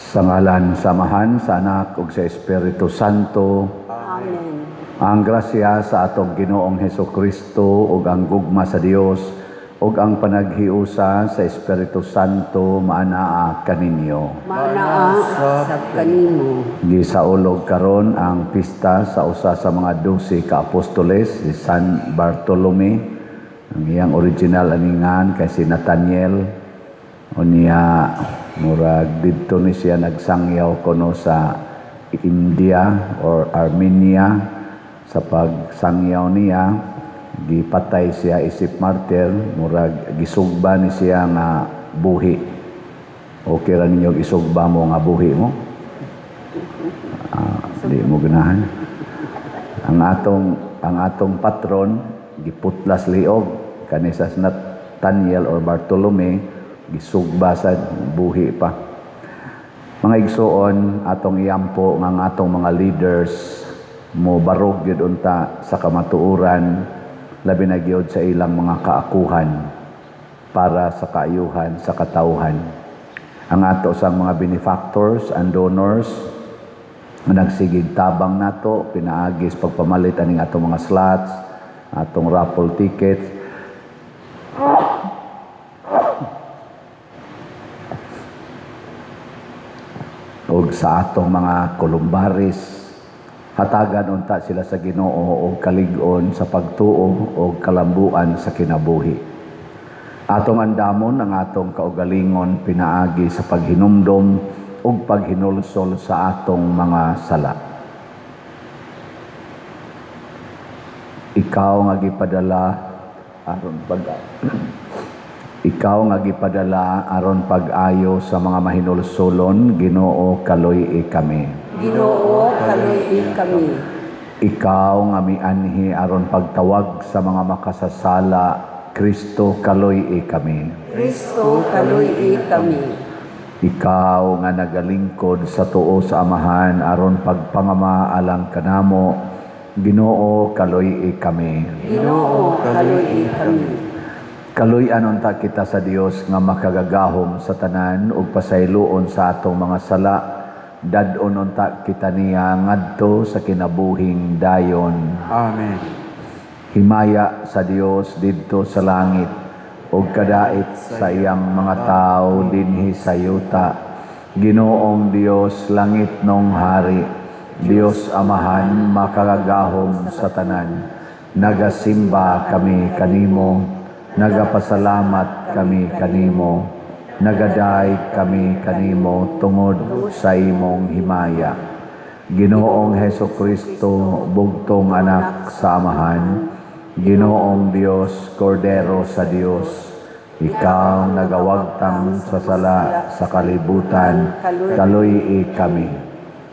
Sa ngalan sa Amahan, sa Anak ug sa Espiritu Santo. Amen. Ang grasya sa atong Ginoong Heso Kristo ug ang gugma sa Dios ug ang panaghiusa sa Espiritu Santo maanaa kaninyo. Maanaa sab kanimo. Gisaulog karon ang pista sa usa sa mga 12 ka apostoles, si San Bartolome. Ang iyang original aningan kay si Nathaniel. Unya murag didto ni siya nagsangyaw kuno sa India or Armenia. Sa pagsangyaw niya, gipatay siya isip martyr, murag gisugba ni siya nga buhi. Okay ra ninyo isugba mo nga buhi mo? Di mo ganahan. Ang atong patron giputlas liog kani sa Nathaniel or Bartolome, gisugba sa buhi pa. Mga igsuon, atong iampo nga ang atong mga leaders mo barog gyud unta sa kamatuoran, labi na gyud sa ilang mga kaakuhan para sa kaayuhan sa katawhan. Ang ato sa mga benefactors and donors nga nagsigig tabang nato pinaagis pagpamalit aning atong mga slots, atong raffle tickets, ug sa atong mga kolumbaris, hatagan unta sila sa Ginoo og kalig-on sa pagtuo og kalambuan sa kinabuhi. Atong andamon ang atong kaugalingon pinaagi sa paghinumdom ug paghinulsol sa atong mga sala. Ikaw nga gipadala aron pag Ikaw nga gipadala aron pag-ayo sa mga mahinulsolon, Ginoo, kaluy-i kami. Ginoo, kaluy-i kami. Ikaw nga mianhi aron pagtawag sa mga makasasala, Kristo, kaluy-i kami. Kristo, kaluy-i kami. Ikaw nga nagalingkod sa tuo sa Amahan aron pagpangama alang kanamo, Ginoo, kaluy-i kami. Ginoo, kaluy-i kami. Kaluy-an unta kita sa Dios nga makagagahom sa tanan ug pasayloon sa atong mga sala. Dad-on unta kita niya ngadto sa kinabuhing dayon. Amen. Himaya sa Dios didto sa langit ug kadait sa iyang mga tawo dinhi sa yuta. Ginoong Dios, langit nong hari, Dios Amahan makagagahom sa tanan. Nagasimba kami kanimo, nagapasalamat kami kanimo, nagadaig kami kanimo tungod sa imong himaya. Ginoong Heso Kristo, bugtong anak sa Amahan, Ginoong Dios, Kordero sa Dios, ikaw nagawagtang sa sala sa kalibutan, kaluy-i kami.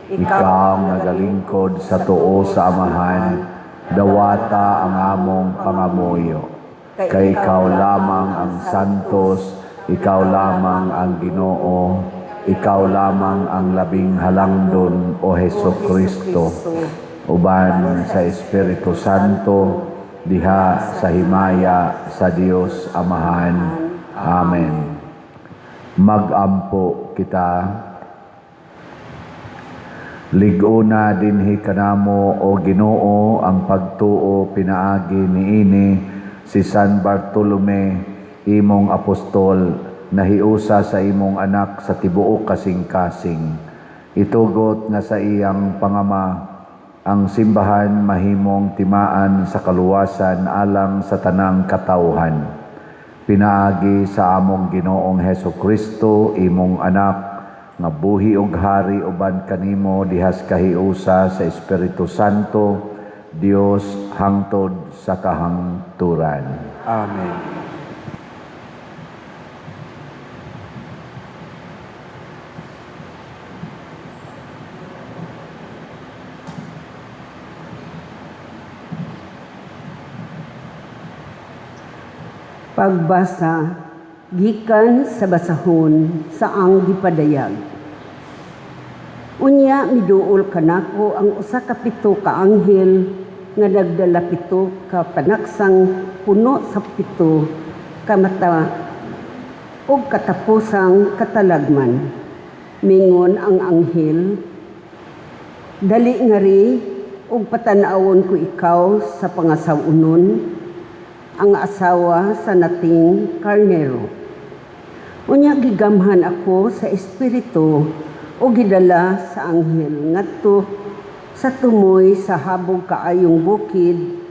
Ikaw nagalingkod sa tuo sa Amahan, dawata ang among pangamuyo. Kay ikaw lamang ang santos, ikaw lamang ang Ginoo, ikaw lamang ang labing halangdon, o Heso Kristo, uban sa Espiritu Santo, diha sa himaya sa Dios Amahan. Amen. Magampo kita. Lig-una dinhi kanamo, o Ginoo, ang pagtuo pinaagi niini si San Bartolome, imong apostol, nahiusa sa imong anak sa tibuok kasing-kasing. Itugot nga sa iyang pangama ang simbahan mahimong timaan sa kaluwasan alang sa tanang katawhan. Pinaagi sa among Ginoong Heso Kristo, imong anak, nga buhi ug hari uban kanimo dihas kahiusa sa Espiritu Santo, Dios hangtod sa kahangturan. Amen. Pagbasa gikan sa basahon sa ang gipadayag. Unya miduol kanako ang usa ka pito ka anghel nga nagdala pito ka panaksang puno sa pito ka mata og katapusang katalagman. Mingon ang anghel, "Dali ngari ug patan-awon ko ikaw sa pangasaw-onon, ang asawa sa Nating Karnero." Unya gigamhan ako sa Espiritu ug gidala sa anghel ngadto sa tumoy sa habog kaayong bukid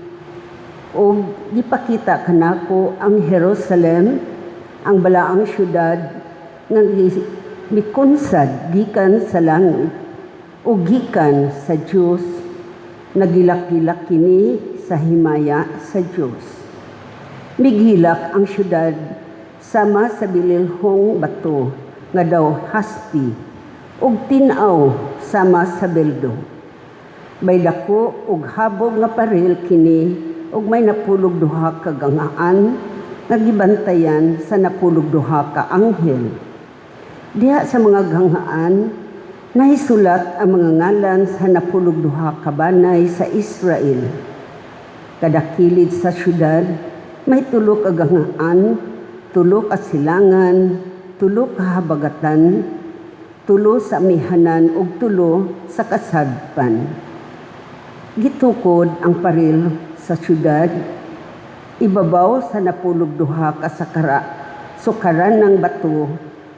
ug gipakita kanako ang Jerusalem, ang balaang syudad nga mikunsad gikan sa langit ug gikan sa Dios, nagilak-gilak kini sa himaya sa Dios. Mighilak ang syudad sama sa bililhong bato nga daw haspi ug tin-aw sama sa beldo. May dako ug habog nga paril kini ug may 12 ka ganghaan nga gibantayan sa 12 ka anghel. Diha sa mga ganghaan nahisulat ang mga ngalan sa 12 ka banay sa Israel. Kada kilid sa syudad may 3 ka ganghaan, 3 ka silangan, 3 ka habagatan, 3 sa amihanan ug 3 sa kasadpan. Gitukod ang paril sa syudad, ibabaw sa 12 ka sukaran ng bato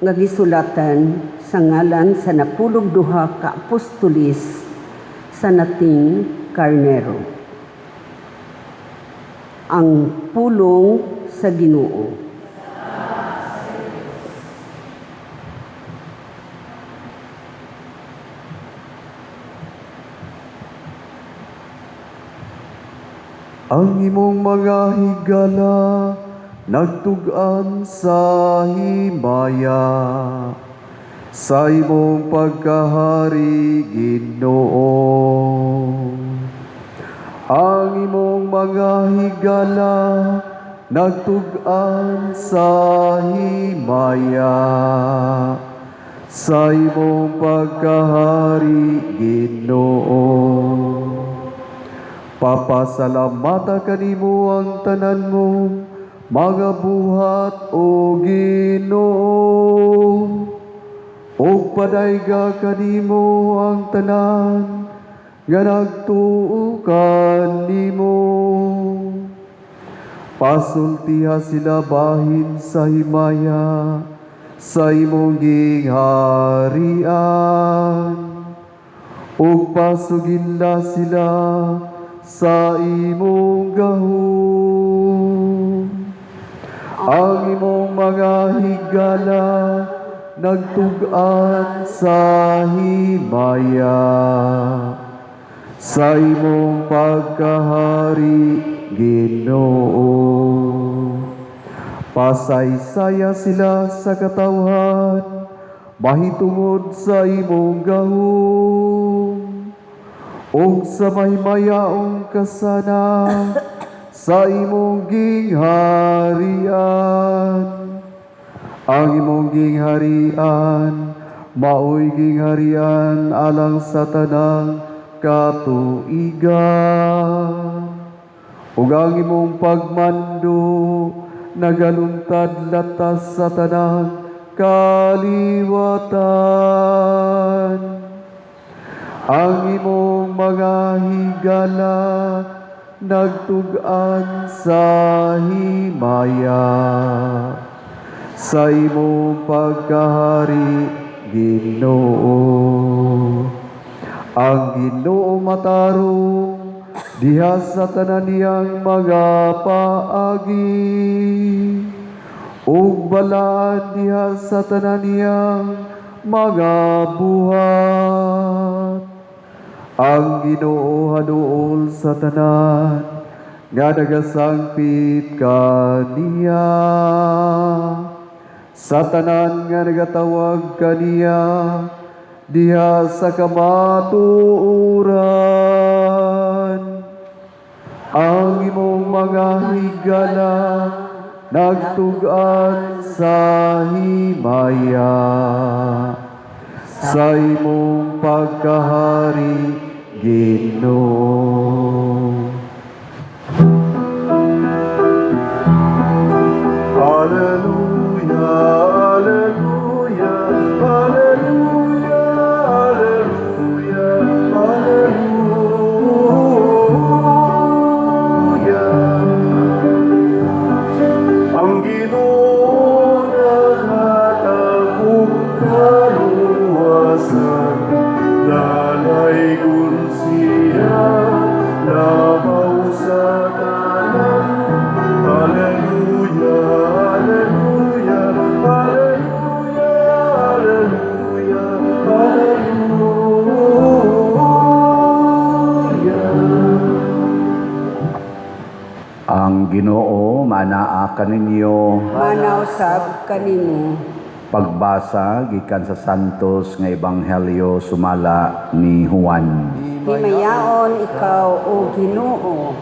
nga gisulatan sa ngalan sa 12 ka apostolis sa Nating Karnero. Ang pulong sa Ginoo. Ang imong mga higala nagtug-an sa himaya sa imong pagkahari, Ginoo. Ang imong mga higala nagtug-an sa himaya sa imong pagkahari, Ginoo. Papasalamata kanimo ang tanan mo mga buhat, o Ginoo, ug padayga kanimo ang tanan nga nagtuo kanimo. Pasultiha sila bahin sa himaya sa imong gingharian, ug pasuginla sila sa imong gahom. Ang imong mga higala nagtug-an sa himaya sa imong pagkahari, Ginoo. Pasaysaya sila sa katawhan mahitungod sa imong gahom ug sa mahimayaong kasana sa imong gingharian. Ang imong gingharian maoy gingharian alang sa tanang katuigan, ug ang imong pagmando nagaluntad latas sa tanang kaliwatan. Ang imong mga higala nagtug-an sa himaya sa imong pagkahari, Ginoo. Ang Ginoo matarong diha sa tanan niyang mga paagi, ug balaan diha sa tanan niyang mga buhat. Ang Ginoo haduol sa tanan nga nagasangpit kaniya, sa tanan nga nagatawag kaniya diha sa kamatuoran. Ang imong mga higala nagtug-an sa himaya sa imong pagkahari, Ginoo. Alleluia, alleluia, alleluia. Ginoo maanaa kaninyo. Mana usab kanimo. Pagbasa gikan sa Santos nga Ebanghelyo sumala ni Juan. Himayaon ikaw, O Ginoo.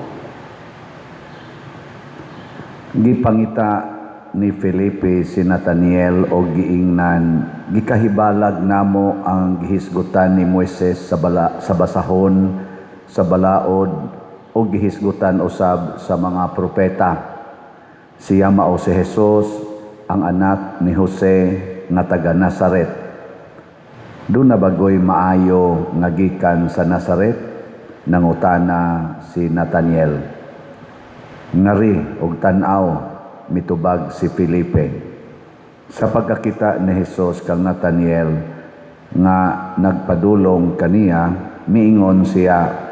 Gipangita ni Felipe si Nathaniel og giingnan, "Gikahibalag namo ang gihisgutan ni Moises sa basahon sa balaod ug gihisgutan usab sa mga propeta. Siya mao si Jesus, ang anak ni Jose nga taga Nazaret. Duna bagoy maayo nga gikan sa Nazaret?" nangutana si Nathaniel. "Ngari og tan-aw," mitubag si Felipe. Sa pagkakita ni Jesus kang Nathaniel nga nagpadulong kaniya, miingon siya,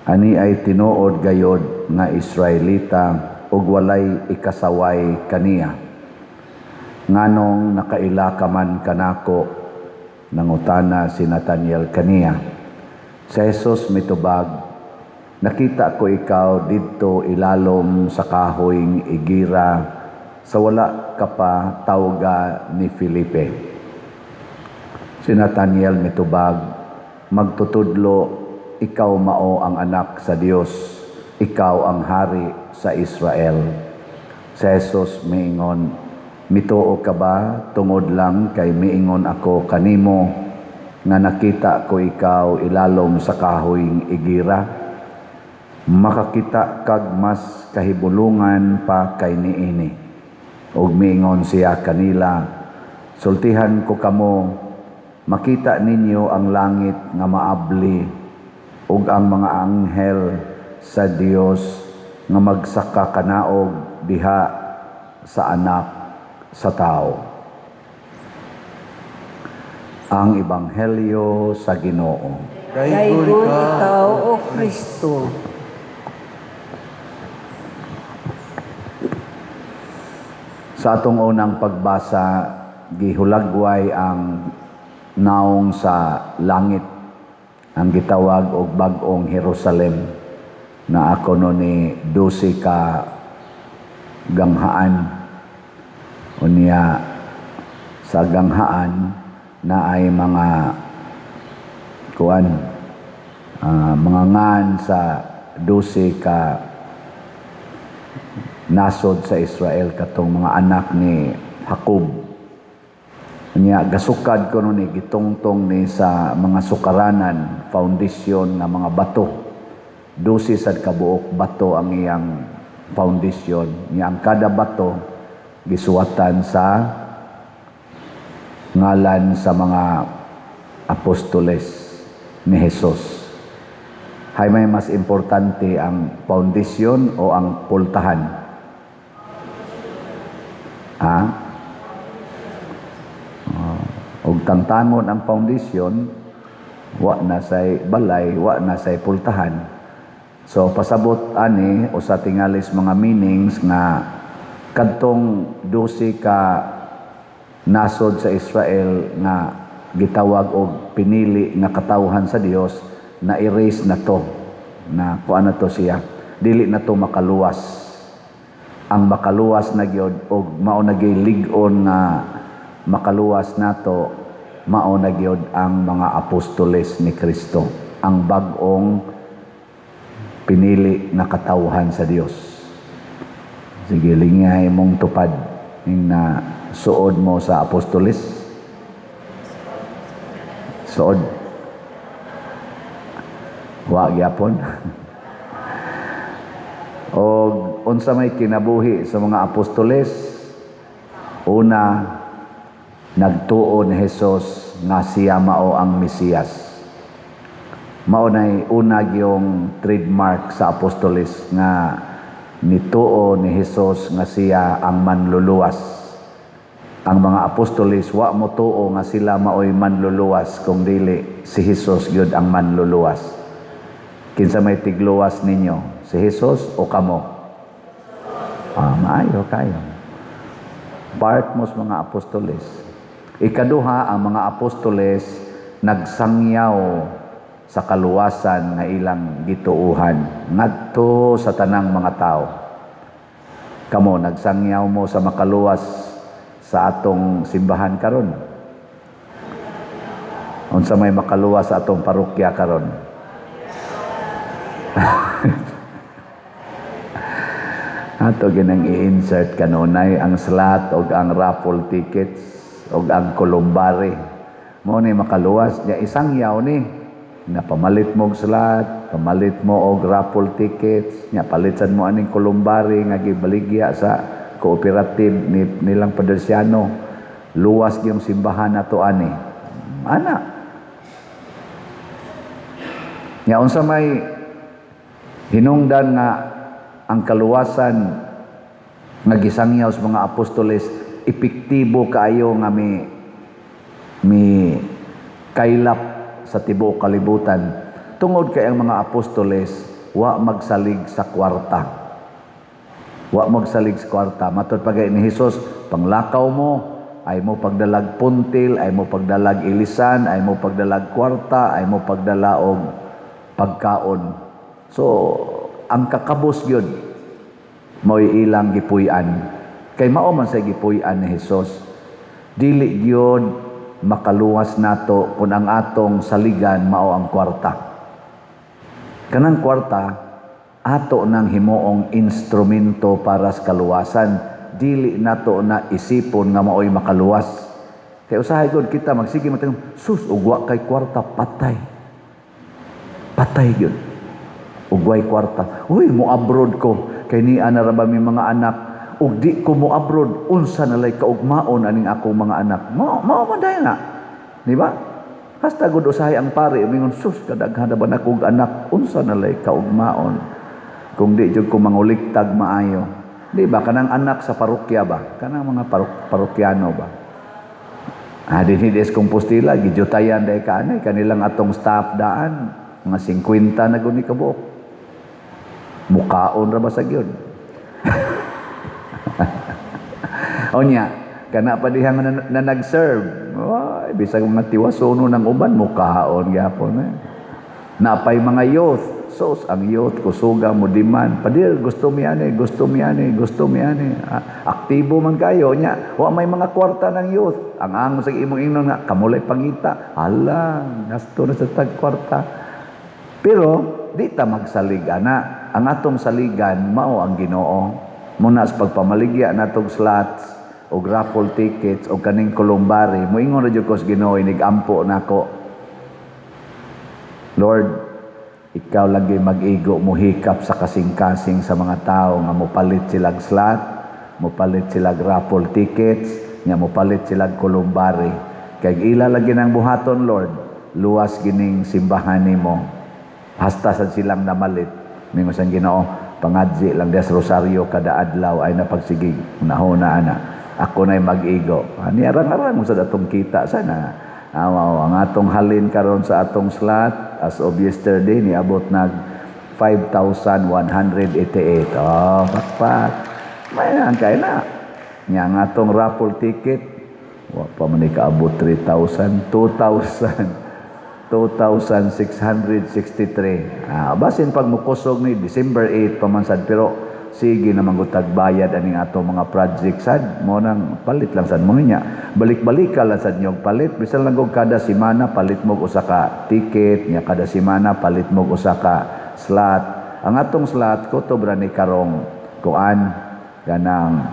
"Ani ay tinuod gayod nga Israelita ug walay ikasaway kaniya." "Nganong nakaila ka man kanako?" nangutana si Nathaniel kaniya. Si Jesus mitubag, "Nakita ko ikaw didto ilalom sa kahoy igira sa wala ka pa tawga ni Felipe." Si Nathaniel mitubag, "Magtutudlo, ikaw mao ang anak sa Dios, ikaw ang hari sa Israel." Si Jesus miingon, "Mituo ka ba tungod lang kay miingon ako kanimo nga nakita ko ikaw ilalom sa kahoy igira? Makakita kag mas kahibulungan pa kay niini." Ug miingon siya kanila, "Sultihan ko kamo, makita ninyo ang langit nga maabli ug ang mga anghel sa Dios nga magsaka kanaog diha sa Anak sa Tao." Ang Ebanghelyo sa Ginoo. Daygon ikaw, O Kristo. Sa atong unang pagbasa, gihulagway ang naong sa langit, ang gitawag og Bag-ong Jerusalem, na ako no ni 12 ka ganghaan. Unya sa ganghaan na ay mga kuan, mga ngan sa 12 ka nasod sa Israel, katong mga anak ni Jacob. Unya gasukad kuno ni, gitungtong ni sa mga sukaranan, foundation nga mga bato. 12 sad kabuok bato ang iyang foundation. Nya ang kada bato gisuwatan sa ngalan sa mga apostoles ni Jesus. Hay may mas importante, ang foundation o ang pultahan? Ha? Og tangtangon ang foundation, wa na say balay, wa na say pultahan. So pasabot ani usa tingalis mga meanings nga kadtong 12 ka nasod sa Israel nga gitawag og pinili nga katawhan sa Dios, na erase na to, na kuan na to siya, dili na to makaluwas. Ang makaluwas na gyud og mao na gyud lig-on nga makaluwas nato, mao na gyud ang mga apostoles ni Kristo, ang bag-ong pinili na katawhan sa Dios. Sige, lingay mong tupad ning na suod mo sa apostoles. Suod. Wa gyapon. Og unsa may kinabuhi sa mga apostoles? Una, nagtuo ni Jesus nga siya mao ang Mesiyas. Mao nay una gyung trademark sa apostoles nga nituo ni Jesus nga siya ang manluluwas. Ang mga apostoles wa motuo nga sila maoy manluluwas kung dili si Jesus gyud ang manluluwas. Kinsa may tigluwas ninyo? Si Jesus o kamo? Maayo kayo. Part mo sa mga apostoles. Ikaduha, ang mga apostoles nagsangyaw sa kaluwasan nga ilang gituuhan ngadto sa tanang mga tao. Kamo nagsangyaw mo sa makaluwas sa atong simbahan karon? Unsa may makaluwas sa atong parokya karon? Ato ginang i-insert kanunay ang slot og ang raffle tickets og ang columbari. Mo ni makaluwas niya, isangyaw ni napamalit mo og slot, pamalit mo og raffle tickets, nya palitan mo aning columbari nga gibaligya sa cooperative ni nilang Padersiano. Luwas gyung simbahan nato ani. Ana. Nya unsa may hinungdan nga ang kaluwasan nga gisangyaw sa mga apostoles epektibo kaayo nga mi kaylap sa tibuok kalibutan? Tungod kay ang mga apostoles wa magsalig sa kwarta. Wa magsalig sa kwarta. Matod pa ni Hesus, panglakaw mo, ay mo pagdalag puntil, ay mo pagdalag ilisan, ay mo pagdalag kwarta, ay mo pagdala og pagkaon. So, ang kakabos gyud mo'y ilang gipuy-an. Kay mao man sa gipuy-an ni Hesus. Dili gyud makaluwas nato kung ang atong saligan mao ang kwarta. Kanang kwarta ato nang himuong instrumento para sa kaluwasan. Dili nato na isipon nga maoy makaluwas. Kay usahay gud kita magsige matang sus ugwa kay kwarta, patay. Patay gyud. Ugway kwarta. Uy, mo abroad ko. Kay niya na ra ba mi mga anak? Ug di ko mo abroad, unsa na lay kaugmaon aning akong mga anak? Mao mao man dahil na. Di ba? Hasta gud usahay ang pare mingon, sus, kadaghan na ba nakog anak, unsa na lay kaugmaon kung di jud ko manguliktag maayo. Di ba kanang anak sa parokya ba? Kanang mga parokyano ba? Ah, dinhi des Compostela gijutayan day kaanay kanilang atong staff daan, mga 50 na gud ni kabuok. Mukaon ra ba sa gyud? Onya, kana pa diha nga na nag-serve. Ay, bisag mga tiwasono ng uban, mukaon gyapon eh. Napay mga youth. Sos, ang youth, kusuga mo demand. Padir, gusto mi ani, gusto mi ani, gusto mi ani. Ah, aktibo man kayo. Nya, wa may mga kwarta ng youth. Ang angos sa imong ingnon nga, kamulay pangita. Hala, gasto na sa tag kwarta. Pero, di ta magsalig, ana. Ang atong saligan, mao ang Ginoo. Muna sa pagpamaligya natong slots, o raffle tickets, o kaning columbari, moingon ra jud ko sa Ginoo, inig-ampo nako. Lord, ikaw lagi mag-igo mohikap sa kasing-kasing sa mga tao nga mopalit silag slot, mopalit silag raffle tickets, nga mopalit silag columbari. Kay ila lagi nang buhaton, Lord, luwas gining simbahan nimo. Hasta sad silang namalit. Mingon sa Ginoo, pangadzi lang des rosaryo kada adlaw ay napagsigig. Unahona ana. Ako na'y mag-igo. Ani arang-arang mo sa atong kita sana. Aw, ang atong halin karon sa atong slot as of yesterday niabot nag 5,188. Oh, pakpak. May na kay na. Nya ang atong raffle ticket wa pa man ni kaabot 3,000, 2,000, 2,663. Ah, basin pag mukusog ni December 8 pa man sad, pero sige na manggutag bayad aning ato mga project sad mo nang palit lang sad mo niya. Balik-balik ka lang sad niyog palit, bisan lang og kada semana palit mo usa ka ticket nya, kada semana palit mo usa ka slot. Ang atong slot kutob ra ni karong kuan kanang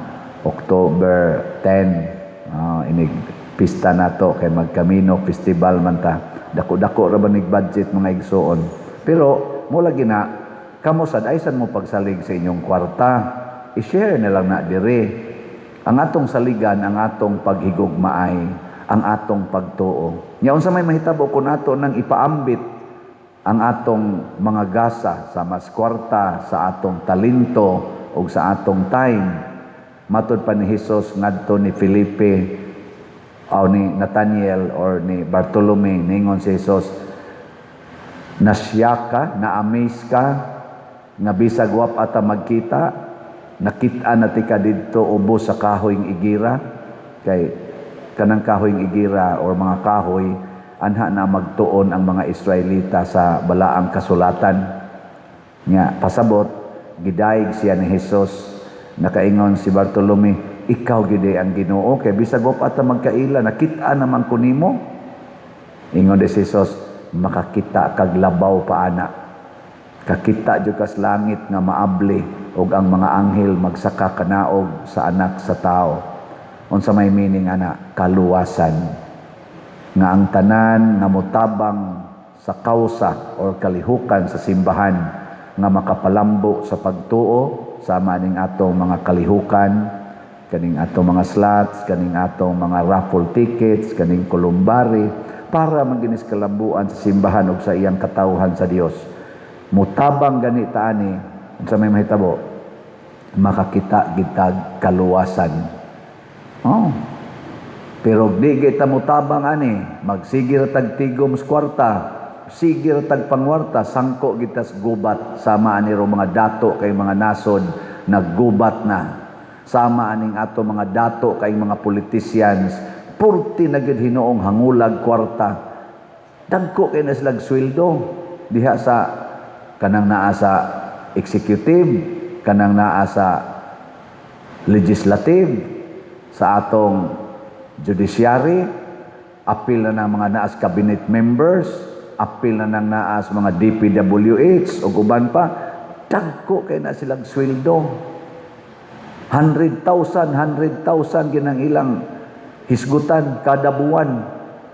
October 10. Ah, inig pista nato kay magkamino festival man ta. Dako-dako ra ba nig budget, mga igsuon. Pero mo lagi na kamo sad ay sad mo pagsalig sa inyong kwarta, i-share na lang na dire. Ang atong saligan, ang atong paghigugmaay, ang atong pagtuo. Nya unsa may mahitabo kun ato nang ipaambit ang atong mga gasa sa mas kwarta, sa atong talento ug sa atong time? Matod pa ni Hesus ngadto ni Felipe o ni Nathaniel or ni Bartolome, ningon si Hesus, nasya ka, na-amaze ka, nga bisag wa pa ta magkita, nakita na ti ka didto ubos sa kahoyng igira. Kay kanang kahoyng igira or mga kahoy, anha na magtuon ang mga Israelita sa balaang kasulatan. Nya pasabot, gidayeg siya ni Hesus Nakaingon si Bartolome, "Ikaw gyud ang Ginoo kay bisag wa pa ta magkaila, nakita naman ko nimo." Ingon si Jesus, "Makakita kag labaw pa ana. Kakita jud kas langit nga maabli ug ang mga anghel magsaka kanaog sa Anak sa Tao." Unsa may meaning ana? Kaluwasan. Nga ang tanan nga motabang sa kausa or kalihukan sa simbahan nga makapalambo sa pagtuo, sama ning atong mga kalihukan, kaning atong mga slots, kaning atong mga raffle tickets, kaning columbari, para man gyud is kalambuan sa simbahan ug sa iyang katawhan sa Dios. Mutabang gani ta ani, unsa may mahitabo? Makakita gitag kaluwasan. Oh. Pero di kita mutabang ani, magsige ra tag tigom sa kwarta, sige ra tag pangwarta, sangko kita sa gubat, sama ani ro mga dato kay mga nasod naggubat na. Sama aning ato mga dato kay mga politicians, purti na gyud hinuong hangulag kwarta. Dagko kay na silag sweldo diha sa kanang naa sa executive, kanang naa sa legislative, sa atong judiciary, apil na ng mga naas cabinet members, apil na ng naas mga DPWH o uban pa, dagko kay na silang sweldo. 100,000, 100,000 ginang ilang hisgutan kada buwan.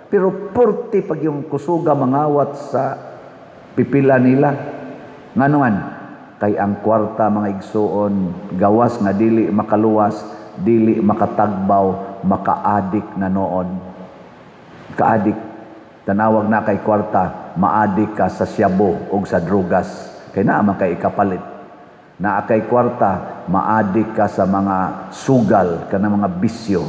Pero purti pag yung kusuga mangawat sa pipila nila. Nganuan, kay ang kwarta, mga igsuon, gawas nga dili makaluwas, dili makatagbaw, makaadik na noon. Kaadik. Tanawag na kay kwarta, maadik ka sa syabo o sa drugas. Kay naa man kay ikapalit. Naa kay kwarta, maadik ka sa mga sugal, kana mga bisyo.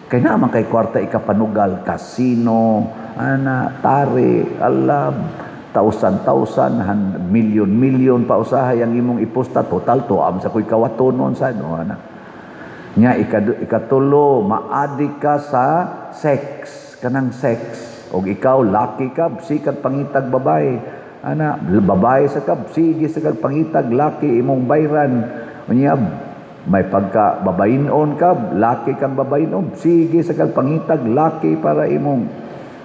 Kay naa man kay kwarta ikapanugal, kasino, ana, tari, alab, thousand-thousand, million-million pa usahay ang imong ipusta, total to, am sa ko'y kawatonon sa, no, ana. Nya, ikatulo, maadik ka sa sex, kanang sex. Og ikaw, laki ka, sikag pangitag babae. Ana, babae sa ka, sige sa kag pangitag, laki imong bayran. Unya, may pagka babayinon ka, laki kang babayinon, sige sa kag pangitag, laki para imong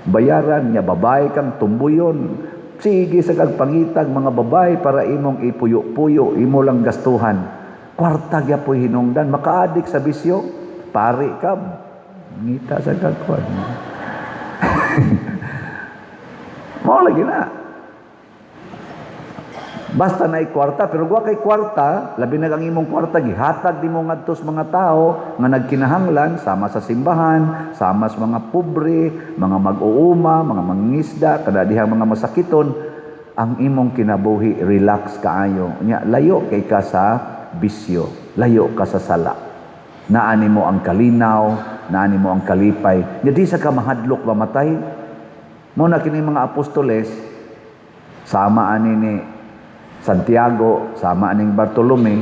bayaran. Nya, babae kang tumbuyon, sige sa kag pangitag mga babae para imong ipuyo-puyo, imo lang gastuhan. Kwarta gyapoy hinungdan, makaadik sa bisyo, pari ka, ngita sa kagkuan. Mao lagi na. Basta na kwarta, pero wa kay kwarta, labi na ang imong kwarta gihatag nimo ngadto sa mga tao nga nagkinahanglan, sama sa simbahan, sama sa mga pobre, mga mag-uuma, mga mangingisda, kada dihang mga masakiton, ang imong kinabuhi relax kaayo. Nya layo kay ka sa bisyo, layo ka sa sala. Naani mo ang kalinaw, naani mo ang kalipay. Nya di sa ka mahadlok mamatay. Mo na kini mga apostoles, sama ani ni Santiago, sama aning Bartolome,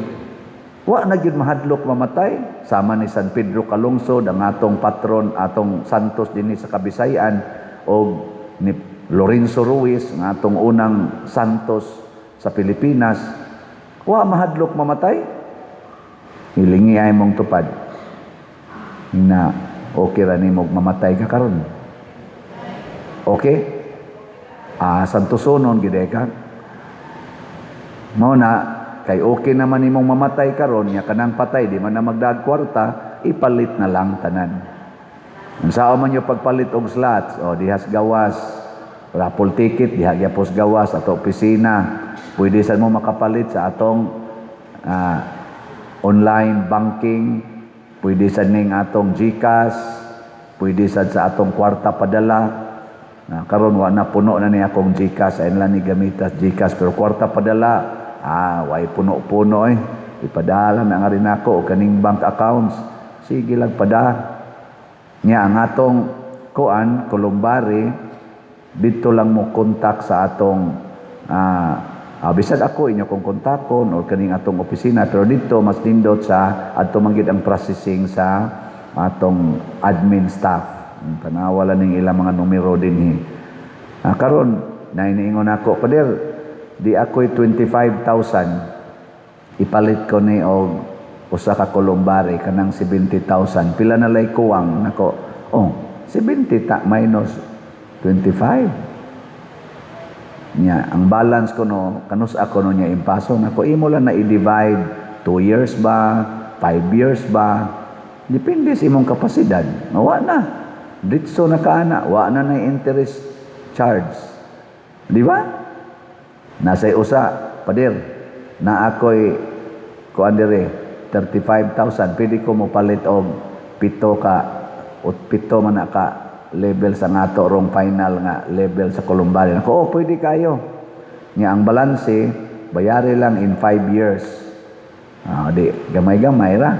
wa na gyud mahadlok mamatay. Sama ni San Pedro Calungsod, ang atong patron, atong santos dinhi sa Kabisayan, og ni Lorenzo Ruiz, ang atong unang santos sa Pilipinas, wa mahadlok mamatay. Hilingi ay mong tupad na okay ra nimo mamatay ka karon. Okay? Santosonon gid ka. Mao na kay okay naman nimong mamatay karon, nya kanang patay di man na magdaag kwarta, ipalit na lang tanan. Unsaon man yo pagpalit og slots, o dihas gawas, raffle ticket diha gyapos gawas ato opisina. Pwede sad mo makapalit sa atong online banking, pwede sad ning atong GCash, pwede sad sa atong kwarta padala. Na karon wa na, puno na ni akong GCash, ay lang ni gamitas GCash, pero kwarta padala, way puno-puno eh. Ipadala na nga rin ako o kaning bank accounts. Sige lang pada. Nya ang atong kuan columbari, dito lang mo kontak sa atong bisag ako inyo kong kontakon or kaning atong opisina, pero dito mas nindot sa adto man gyud ang processing sa atong admin staff. Tanawa lang ning ilang mga numero dinhi. Karon nainiingon ako, "Pader, di ako'y 25,000, ipalit ko ni og Usa ka columbary kanang 70,000, pila na lay kuwang nako? Oh, 70 ta minus 25 niya, ang balance ko no, kanus ako no niya impaso nako. Imo lang na i-divide, 2 years ba, 5 years ba, depende sa imong kapasidad. Wa na ditso na kaana, wa na na interest charge, di ba? Nasa usa, "Pader, na ako'y kuan dire 35,000, pwede ko mo palit og pito ka o pito man na ka level sa ngato rong final nga level sa columbary?" Ako, "Oh, pwede kayo." Nya ang balanse, bayari lang in 5 years. Ah, di gamay-gamay ra.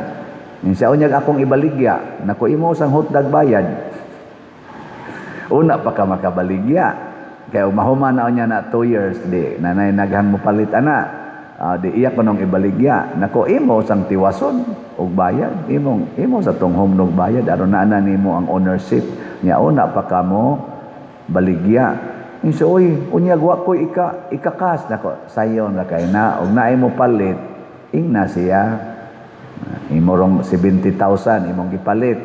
Nya siya, "Unyag akong ibaligya." Nako, "Imo sang hotdog bayad. Una pa ka makabaligya. Kaya mahuman na niya na 2 years, di nanay naghang mo palit ana. Ah, di iya ko nung ibaligya." Nako, "Imo sang tiwason og bayad. Imong imo sa tong home og bayad aron naa na nimo ang ownership." Nya una pa ka mo baligya. Insa, "Oy, unyag wa ko ika ikakas." Nako, "Sayon ra kay na og naay mo palit, ingna siya. Imo rong 70,000 imong gipalit.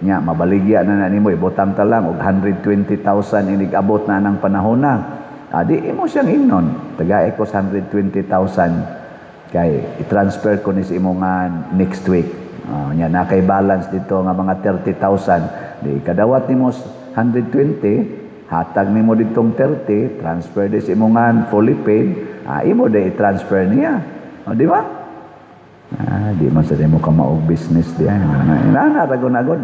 Nya mabaligya na na nimo, ibutang ta lang og 120,000 inig abot na ng panahon na. Ah, di imo siyang ingnon. Tagae ko sa 120,000 kay i-transfer ko ni sa imo nga next week. Nya na kay balance dito nga mga 30,000. Di kadawat nimo 120, hatag nimo ditong 30, transfer di sa imo nga fully paid, imo di i-transfer niya. O, di ba? Ah, di man sa mo ka maog business di ay. Ana ra gud agod.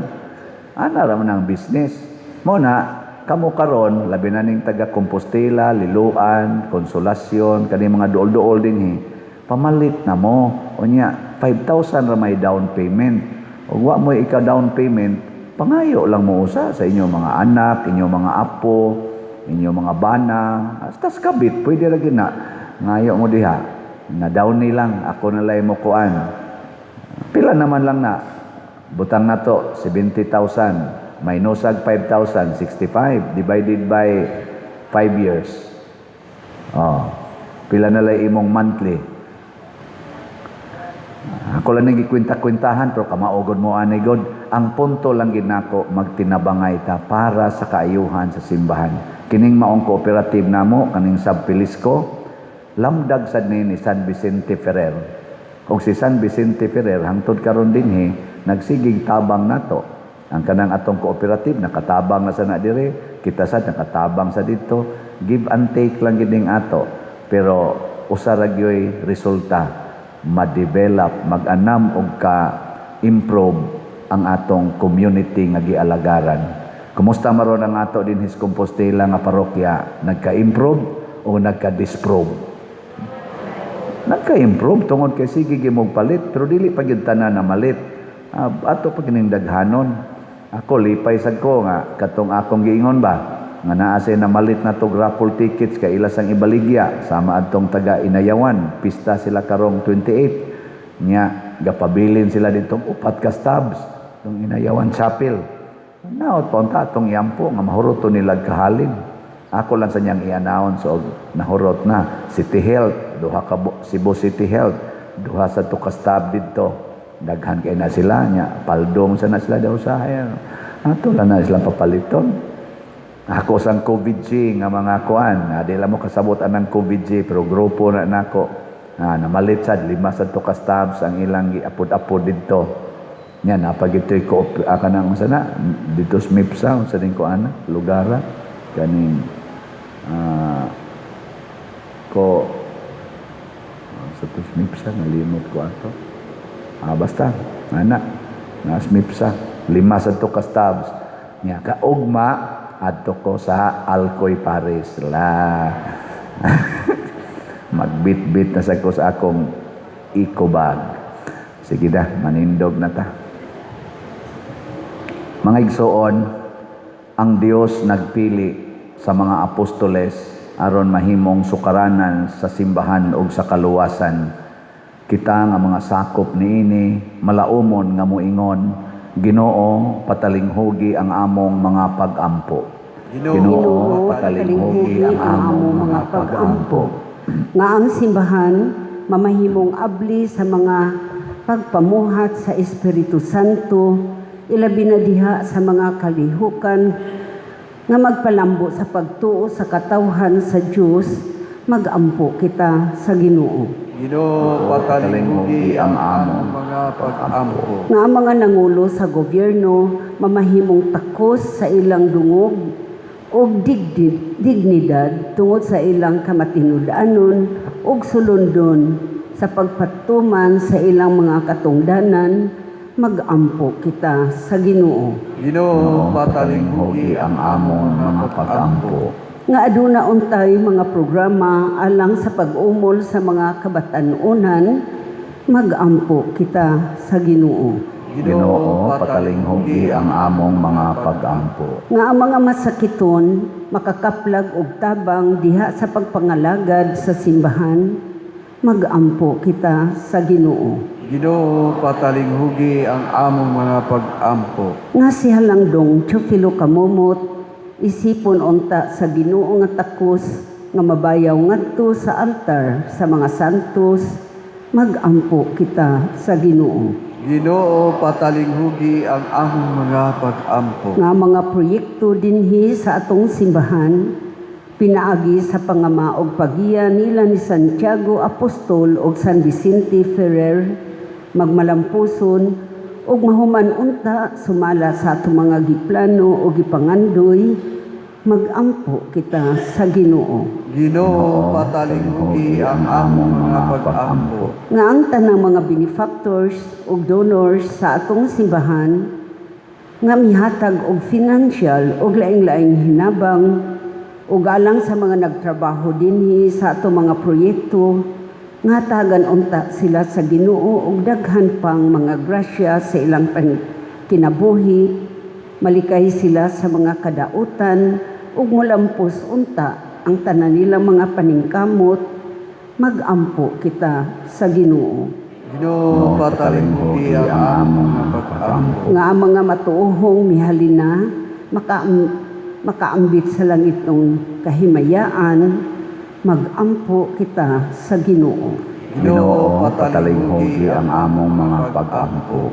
Ana ra man ang business. Mo na kamo karon, labi na ning taga Compostela, Liloan, Consolacion, kani mga duol-duol dinhi. Pamalit na mo. Unya 5,000 ra may down payment. Ug wa mo ika down payment, pangayo lang mo usa sa inyong mga anak, inyong mga apo, inyong mga bana, hasta sa kabit, pwede ra gyud na. Ngayo mo diha, na down ni lang, ako na lay mo kuan. Pila naman lang na? Butang na to, 70,000 minus ag 5,000, 65 divided by 5 years. Oh, pila na lay imong monthly? Ako lang nagikwenta-kwentahan pero kamaugod mo ani god. Ang punto lang ginako, magtinabangay ta para sa kaayuhan sa simbahan. Kining maong cooperative namo kaning Sab Pilisco, lamdag sad ni San Vicente Ferrer. Kung si San Vicente Ferrer hangtod karon dinhi nagsigig tabang nato. Ang kanang atong cooperative nakatabang na sa na dire, kita sad nakatabang sa dito, give and take lang gid ning ato. Pero usa ra gyoy resulta, ma-develop, mag-anam og ka-improve ang atong community nga gialagaran. Kumusta maron ang ato dinhi sa Compostela nga parokya? Nagka-improve o nagka-disprove? Nagka-improve tungod kay sige gimog palit, pero dili pa gyud tanan na malit. Ato pa kining daghanon. Ako lipay sad ko nga katong akong giingon ba nga naa say namalit na to raffle tickets kay ila sang ibaligya sama adtong taga Inayawan, pista sila karong 28, nya gapabilin sila ditong upat ka stubs tong Inayawan Chapel. Naot pa unta atong iampo nga mahurot to nila kahalin. Ako lang sa niyang i-announce og nahurot na. City Health, duha ka Cebu City Health, duha sa to ka stub didto. Daghan kay na sila, nya paldong sa na sila daw sa ato lang na sila papaliton. Ako sang COVID G nga mga kuan, di lang mo kasabot anang COVID G pero grupo na nako. Namalit sad lima sad to ka stubs ang ilang giapod-apod didto. Nya napagitoy ko kanang unsa na dito sa Mipsa, unsa din ko ana lugara kaning ko sa to Mipsa, nalimot ko ato. Basta ana nas Mipsa lima sad to ka stubs. Nya kaugma adto ko sa Alcoy Paris la. Magbit-bit na sa ko sa akong eco bag. Sige na, manindog na ta. Mga igsoon, ang Dios nagpili sa mga apostoles aron mahimong sukaranan sa simbahan ug sa kaluwasan. Kita nga mga sakop niini malaumon nga moingon, "Ginoo, patalinghugi ang among mga pag-ampo." Ginoo, patalinghugi ang among mga pag-ampo. Nga ang simbahan mamahimong abli sa mga pagpamuhat sa Espiritu Santo, ilabi na diha sa mga kalihukan nga magpalambo sa pagtuo sa katawhan sa Dios, magampo kita sa Ginoo. Ginoo, patalinghugi ang among mga pag-ampo. Nga ang mga nangulo sa gobyerno mamahimong takos sa ilang dungog og dignidad tungod sa ilang kamatinud-anon ug sulundon sa pagpatuman sa ilang mga katungdanan, magampo kita sa Ginoo. Ginoo, patalinghugi ang among mga pag-ampo. Nga aduna untay mga programa alang sa pag-umol sa mga kabatan-onan, magampo kita sa Ginoo. Ginoo, patalinghugi ang among mga pag-ampo. Nga ang mga masakiton makakaplag og tabang diha sa pagpangalagad sa simbahan, magampo kita sa Ginoo. Ginoo, patalinghugi ang among mga pag-ampo. Nga si Halangdong Teofilo Camomot isipon unta sa Ginoo nga takos nga mabayaw ngadto sa altar sa mga santos, magampo kita sa Ginoo. Ginoo, patalinghugi ang among mga pag-ampo. Nga mga proyekto dinhi sa atong simbahan pinaagi sa pangama og pagiya nila ni Santiago Apostol og San Vicente Ferrer magmalampuson ug mahuman unta sumala sa atong mga giplano o gipangandoy, magampo kita sa Ginoo. Ginoo, patalinghugi ang among mga pag-ampo. Nga ang tanang mga benefactors ug donors sa atong simbahan nga mihatag og financial ug laing-laing hinabang ug alang sa mga nagtrabaho dinhi sa atong mga proyekto, nga tagan unta sila sa Ginoo og daghan pang mga grasya sa ilang kinabuhi, malikay sila sa mga kadautan ug mulampos unta ang tanan nilang mga paningkamot, magampo kita sa Ginoo. Ginoo, patalinghugi ang among mga pag-ampo. Nga ang mga matuohong mihalina makaambit sa langitnong kahimayaan, magampo kita sa Ginoo. Ginoo, patalinghugi ang among mga pag-ampo.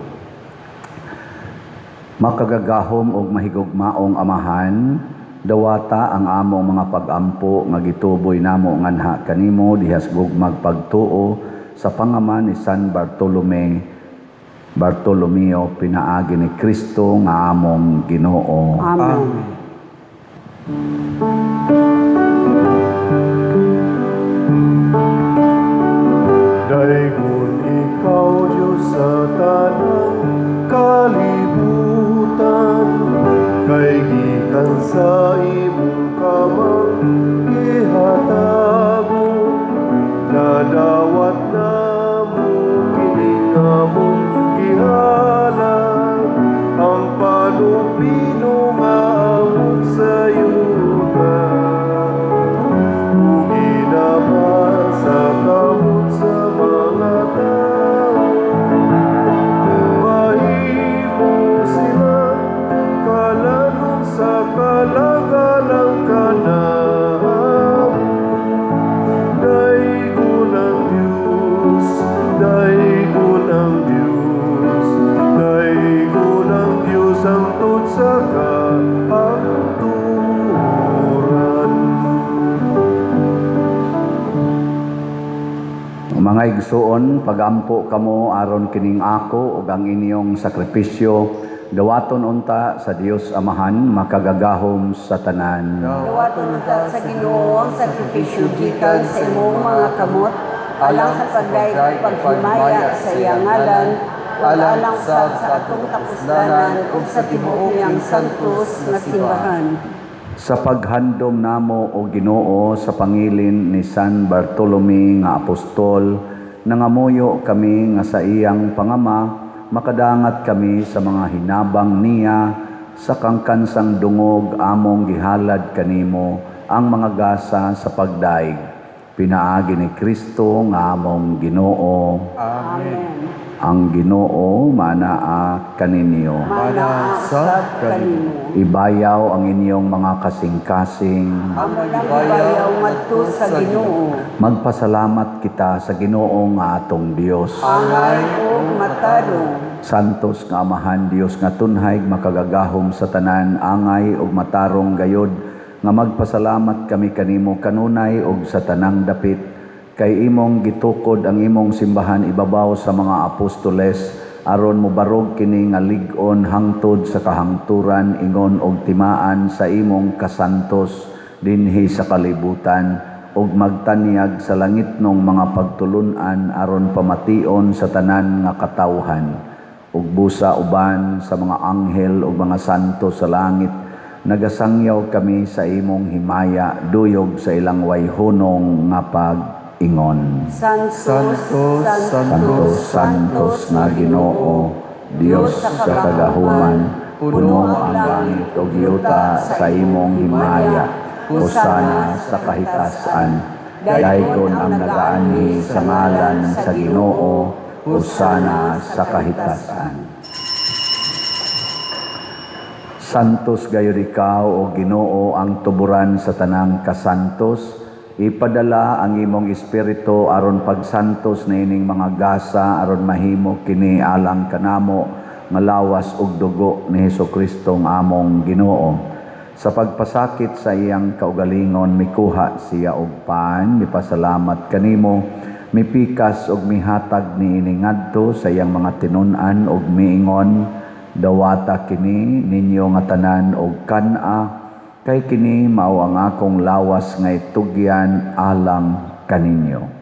Makagagahom og mahigugmaong Amahan, dawata ang among mga pag-ampo nga gituboy namo nganha kanimo dihas gugmag pagtuo sa pangama ni San Bartolomeo pinaagi ni Kristo nga among Ginoo. Amen. Daygon ikaw, Diyos, sa tanang kalibutan, kay gikan sa imong kamang gihatago, nadawat namo kining among gihalad, ang panubino nga among sayutan. Ug sa kamot sa mga tao, mahimo sila kalanon sa kalagalang kanamo. Daygon ang Diyos, daygon ang Diyos, daygon ang Diyos hangtod sa kahangturan. Mga igsuon, pagampo kamo aron kining ako ug ang inyong sakripisyo dawaton unta sa Dios Amahan makagagahom sa tanan. Dawaton unta sa Ginoo ang sakripisyo gikan sa imong mga kamot alang sa pagdayeg ug paghimaya sa iyang ngalan ug alang sa atong kapuslanan ug sa tibuok niyang santos nga simbahan. Sa paghandom namo o Ginoo sa pangilin ni San Bartolome nga apostol, nangamuyo kami nga sa iyang pangama makadangat kami sa mga hinabang niya sa kangkansang dungog among gihalad kanimo ang mga gasa sa pagdaig. Pinaagi ni Kristo nga among Ginoo. Amen. Ang Ginoo manaa kaninyo. Manaa Mana sab kanimo. Ibayaw ang inyong mga kasing-kasing. Amo nang ibayaw ngadto sa Ginoo. Magpasalamat kita sa Ginoo nga atong Dios. Angay ug matarong. Santos nga Amahan Dios nga tunhay makagagahom sa tanan, angay ug matarong gayod nga magpasalamat kami kanimo kanunay ug sa tanang dapit kay imong gitukod ang imong simbahan ibabaw sa mga apostoles aron mobarog kini nga lig-on hangtod sa kahangturan ingon og timaan sa imong kasantos dinhi sa kalibutan ug magtanyag sa langitnong mga pagtulun-an aron pamation sa tanan nga katawhan ug busa uban sa mga anghel ug mga santo sa langit nagasangyaw kami sa imong himaya duyog sa ilang wayhunong nga pag-ingon. Santos, Santos, Santos, Santos nga Ginoo, Dios sa kagahuman, puno ang langit ug yuta sa imong himaya. Hosana sa kahitasan. Daygon ang nagaanhi sa ngalan sa Ginoo, Hosana sa kahitasan. Santos gayud ikaw o Ginoo ang tuburan sa tanang kasantos. Ipadala ang imong espiritu aron pagsantos niining mga gasa aron mahimo kini alang kanamo nga lawas ug dugo ni Hesukristo nga among Ginoo. Sa pagpasakit sa iyang kaugalingon mikuha siya og pan, mipasalamat kanimo, mipikas ug mihatag niini ngadto sa iyang mga tinun-an ug miingon, dawata kini ninyo nga tanan og kan-a, kay kini mao ang akong lawas nga itugyan alang kaninyo.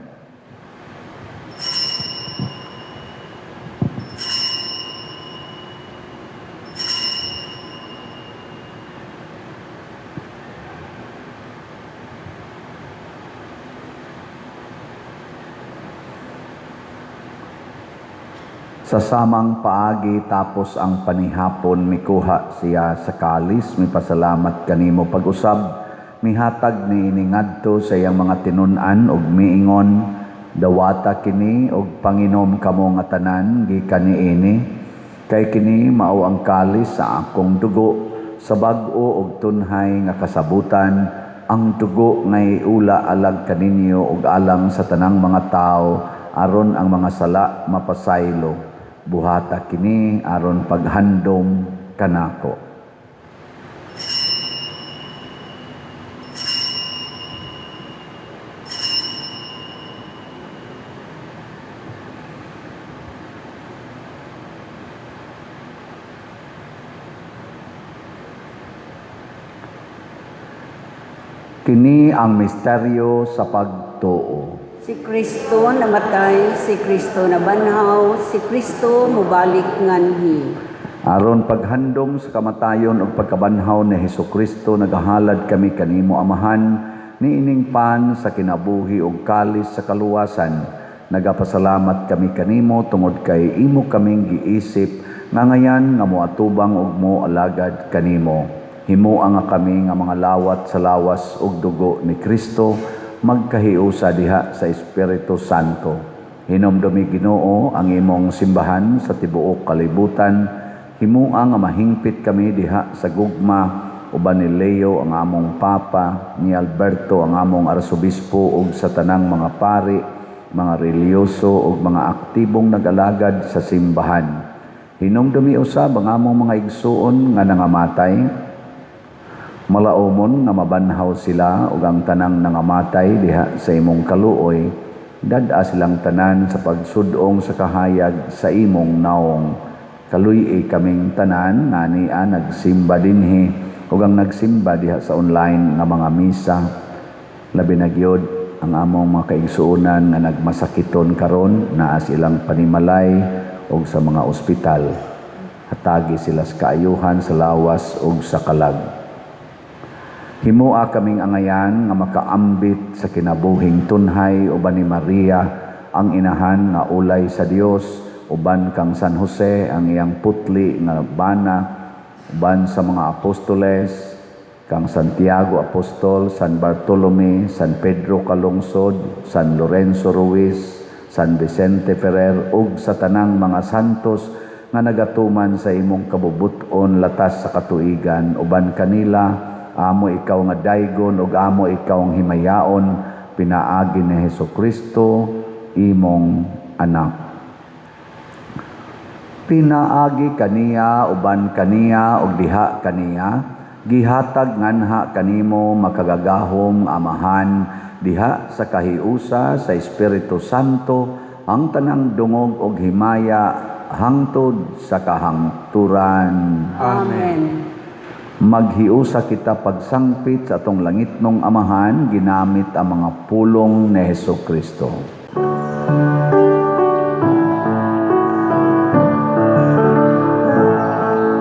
Sa samang paagi tapos ang panihapon mikuha siya sa kalis, mipasalamat kanimo pag-usab, mihatag niini ngadto sa iyang mga tinun-an ug miingon, dawata kini ug panginom kamo nga tanan gikan niini, kay kini mao ang kalis sa akong dugo sa bag-o ug tunhay nga kasabutan, ang dugo nga iula alang kaninyo ug alang sa tanang mga tawo aron ang mga sala mapasaylo. Buhata kini aron paghandom kanako. Kini ang misteryo sa pagtuo. Si Kristo namatay, si Kristo nabanhaw, si Kristo mubalik nganhi. Aron paghandom sa kamatayon ug pagkabanhaw ni Hesukristo, nagahalad kami kanimo Amahan niining pan sa kinabuhi ug kalis sa kaluwasan. Nagapasalamat kami kanimo tungod kay imo kaming giisip nga ngayan nga moatubang ug moalagad kanimo. Himoa nga kami nga mga lawat sa lawas ug dugo ni Kristo, magkahiusa diha sa Espiritu Santo. Hinumdumi Ginoo ang imong simbahan sa tibuok kalibutan. Himoa nga mahingpit kami diha sa gugma uban ni Leo ang among Papa, ni Alberto ang among Arsobispo ug sa tanang mga pari, mga relihiyoso ug mga aktibong nag-alagad sa simbahan. Hinumdumi usab ang among mga igsuon nga nangamatay, malaumon nga mabanhaw sila ug ang tanang nangamatay diha sa imong kaluoy, dad-a silang tanan sa pagsud-ong sa kahayag sa imong naong. Kaluy-i kaming tanan nga nia nagsimba dinhi ug ang nagsimba diha sa online nga mga misa. Labi na gyud ang among mga kaigsuonan nga nagmasakiton karon, naa silang panimalay ug sa mga ospital. Hatagi sila sa kaayuhan sa lawas ug sa kalag. Himoa kaming angayan nga makaambit sa kinabuhing tunhay uban ni Maria ang inahan nga ulay sa Dios, uban kang San Jose ang iyang putli nga bana, uban sa mga apostoles, kang Santiago Apostol, San Bartolome, San Pedro Calungsod, San Lorenzo Ruiz, San Vicente Ferrer ug sa tanang mga santos nga nagatuman sa imong kabubut-on latas sa katuigan. Uban kanila amo ikaw nga daygon ug amo ikaw ang himayaon pinaagi ni Hesukristo, imong anak. Pinaagi kaniya, uban kaniya ug diha kaniya, gihatag nganha kanimo, makagagahom Amahan, diha sa kahiusa sa Espiritu Santo, ang tanang dungog ug himaya hangtod sa kahangturan. Amen. Maghiusa kita pagsangpit sa atong langitnong Amahan ginamit ang mga pulong ni Hesukristo.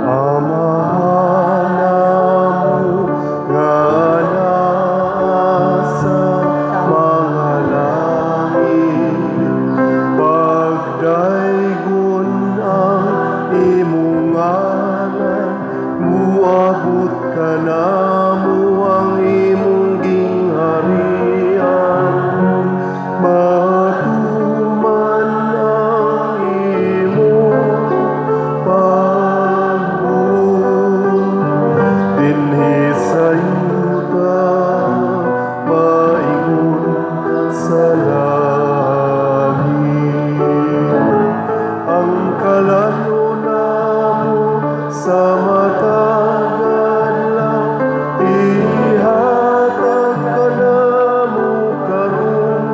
Amahan namo nga naa sa mga langit, pagdaygon ang imong ngalan, muabot kanamo ang imong gingharian, matuman ang imong pagbuot dinhi sa yuta maingon sa langit. Ang kalan-on namo sa matag adlaw ihatag kanamo karong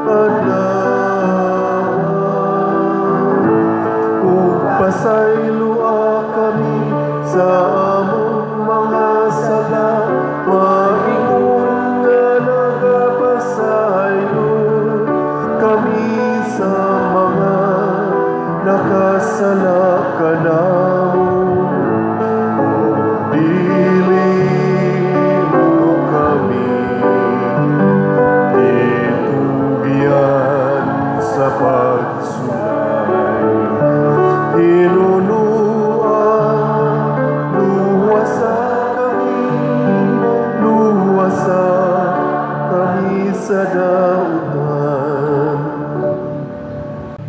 adlaw, ug pasayloa kami sa among mga sala, maingon nga nagapasaylo kami sa mga nakasala kanamo. Ug dili mo kami itugyan sa pagsulay. Hinunuan, luwasa kami, luwasa kami sa dautan.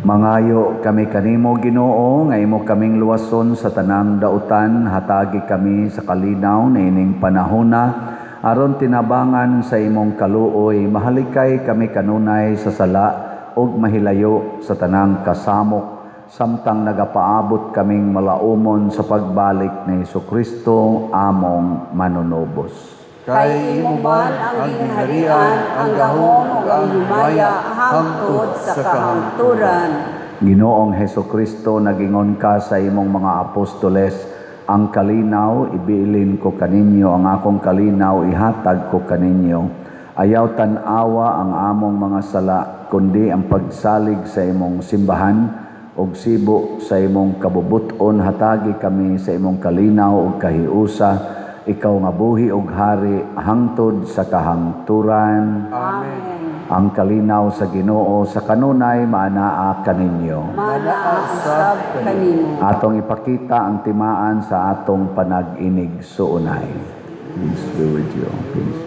Mangayo kami kanimo, Ginoo, nga imo kaming luwason sa tanang dautan. Hatagi kami sa kalinaw niining panahona aron tinabangan sa imong kaluoy mahalikay kami kanunay sa sala ug mahilayo sa tanang kasamok, samtang nagapaabot kaming malaumon sa pagbalik ni Hesukristo, among manunubos. Kay imo man ang gingharian, ang gahom ug ang himaya hangtod sa kahangturan. Ginoong Hesukristo, nagingon ka sa imong mga apostoles, "Ang kalinaw ibilin ko kaninyo, ang akong kalinaw ihatag ko kaninyo." Ayaw tan-awa ang among mga sala, kundi ang pagsalig sa imong simbahan, ug sibo sa imong kabubuton hatagi kami sa imong kalinaw ug kahiusa, ikaw nga buhi ug hari hangtod sa kahangturan. Amen. Ang kalinaw sa Ginoo sa kanunay maanaa kaninyo. Manaa usab kanimo. Atong ipakita ang timaan sa atong panag-inigsuonay. Peace be with you. Peace.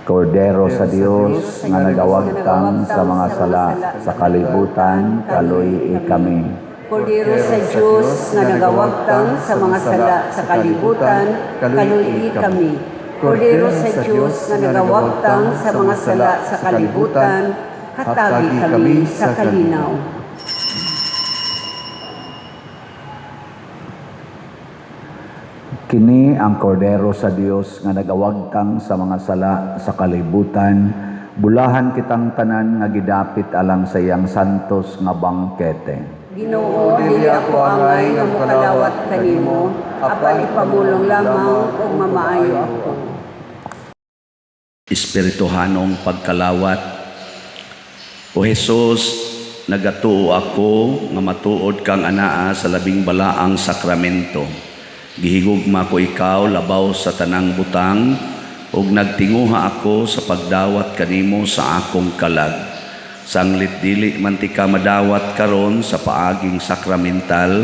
Kordero sa Dios nga nagawagtang sa mga sala sa kalibutan, kaluy-i kami. Kordero sa Dios nga nagawagtang sa mga sala sa kalibutan, kaluy-i kami. Kordero sa Dios nga nagawagtang sa mga sala sa kalibutan, hatagi kami sa kalinaw. Kini ang Kordero sa Dios nga nagawagtang sa mga sala sa kalibutan. Bulahan kitang tanan nga gidapit alang sa iyang santos nga bangkete. Ginoo, dili ako angay nga mokalawat kanimo, apan ipamulong lamang ug mamaayo ako. Espirituhanong pagkalawat. O Jesus, nagatuo ako nga matuod kang anaa sa labing balaang sakramento. Gihigugma ko ikaw labaw sa tanang butang ug nagtinguha ako sa pagdawat kanimo sa akong kalag. Sanglit dili man tika madawat karon sa paaging sakramental,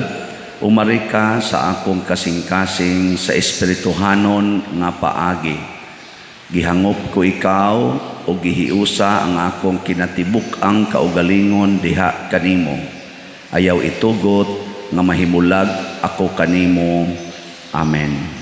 umari ka sa akong kasing-kasing sa espirituhanon nga paagi. Gihangop ko ikaw o gihiusa ang akong kinatibuk-ang kaugalingon diha kanimo. Ayaw itugot nga mahimulag ako kanimo. Amen.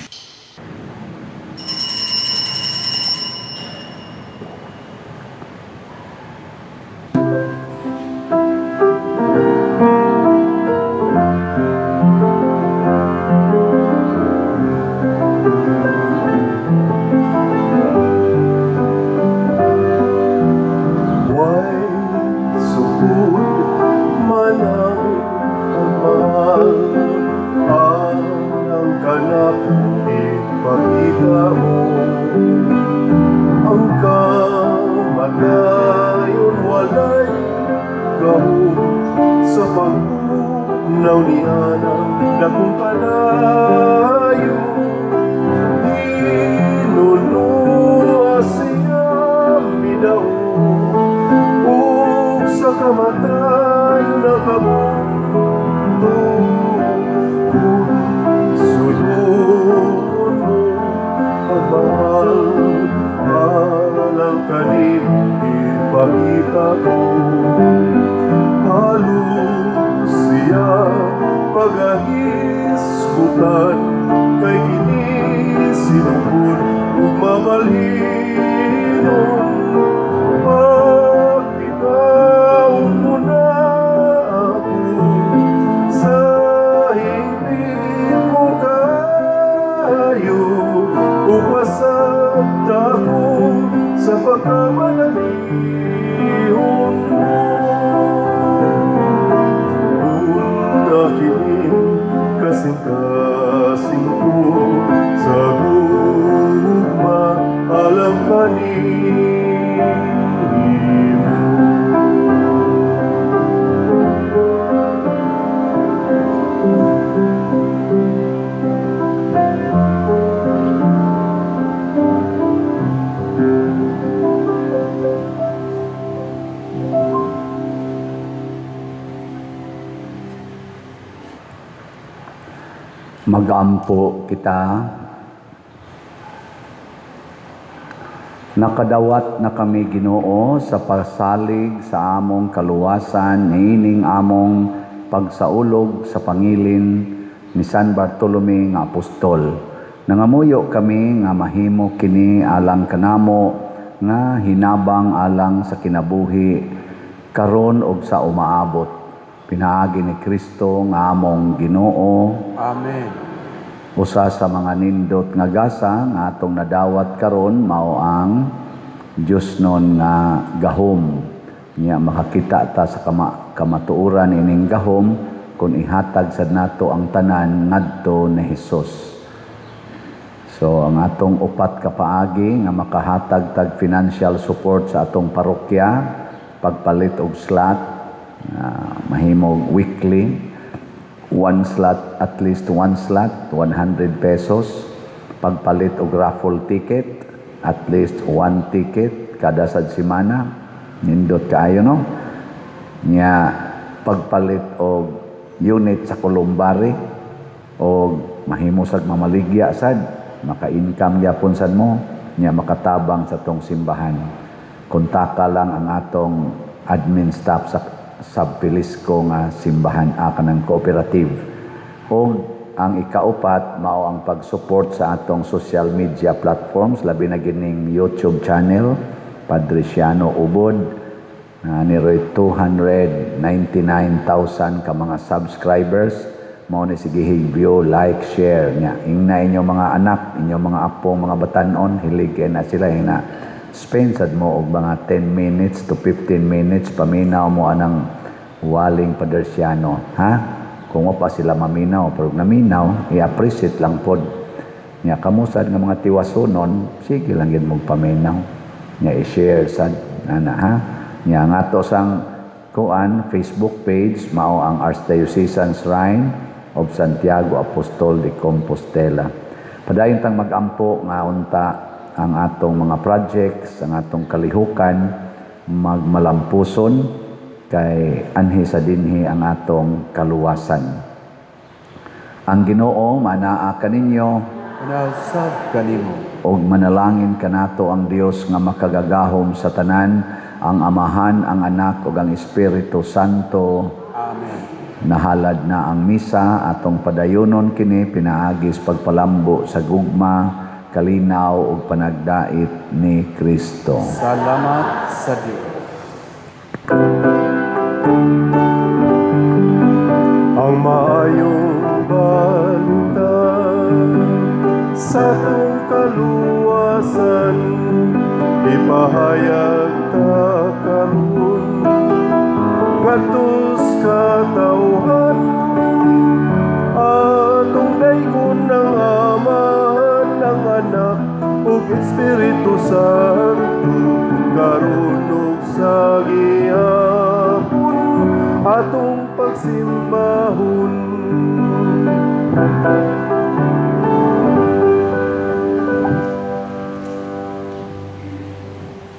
Way sukod man ang pagmamahal ang kanako ipakita mo ang kamatayon walay gahom sa pag-ugnaw niana dakong kalayo Hinunua siya midaog ug sa kamatayon nakabuto kung sulod mo pagmamahal alang kanimo ipakita ko halos siya pagahisgutan kay kini sinugod ug mabalhinon pakitaon mo na ako sa hingpit mong kaayo ug masabta ako sa pagkamanalihon mo. Una kini kasing-kasing ko sa gugma alang kanimo. Magampo kita. Nakadawat na kami, Ginoo, sa pasalig sa among kaluwasan niining among pagsaulog sa pangilin ni San Bartolome nga apostol. Nangamuyo kami nga mahimo kini alang kanamo nga hinabang alang sa kinabuhi karon og sa umaabot. Pinaagi ni Kristo nga among Ginoo. Amen. Usa sa mga nindot nga gasa nga atong nadawat karon mao ang Diosnon nga gahom. Nya makakita ta sa kamatuoran ining gahom kung ihatag sad nato ang tanan ngadto ni Hesus. So ang atong upat ka paagi nga makahatag tag financial support sa atong parokya, pagpalit og slot, mahimog weekly, one slot, at least one slot, 100 pesos. Pagpalit og raffle ticket, at least one ticket kada sad semana. Nindot kaayo, no? Nya pagpalit og unit sa columbary og mahimo sad mamaligya sad, maka-income gyapon sad mo, nya makatabang sa tong simbahan. Kontaka lang ang atong admin staff sa Sab-Felisco nga simbahan kanang cooperative. Og ang ikaupat mao ang pag-support sa atong social media platforms, labi na gining YouTube channel Padre Siano Ubod, ni Roy 299,000 ka mga subscribers. Mao ni sige view, like, share nya. Ingna inyo mga anak, inyo mga apo, mga batan-on, hilig kay na sila ina. Spend sad mo og mga 10 minutes to 15 minutes paminaw mo anang waling Padre Siano, ha? Kung wa pa sila maminaw, pero naminaw, i-appreciate lang pod. Nya kamo sad nga mga tiwasunon, sige lang gid mong paminaw. Nya i-share sad ana, ha? Nya ang ato sang kuan Facebook page mao ang Archdiocesan Shrine of Santiago Apostol de Compostela. Padayon tang magampo nga unta ang atong mga projects, ang atong kalihukan magmalampuson kay anhi sa dinhi ang atong kaluwasan. Ang Ginoo manaa kaninyo, Manausab kanimo. Og manalangin kanato ang Dios nga makagagahom sa tanan, ang Amahan, ang Anak ug ang Espiritu Santo. Amen. Nahalad na ang misa, atong padayonon kini pinaagi sa pagpalambo sa gugma, kalinaw ug panagdait ni Kristo. Salamat sa Dios. Ang maayong balita sa atong kaluwasan ipahayag ta karon ngadto sa katawhan. Atong daygon ang Amahan, ang Anak ug Espiritu Santo.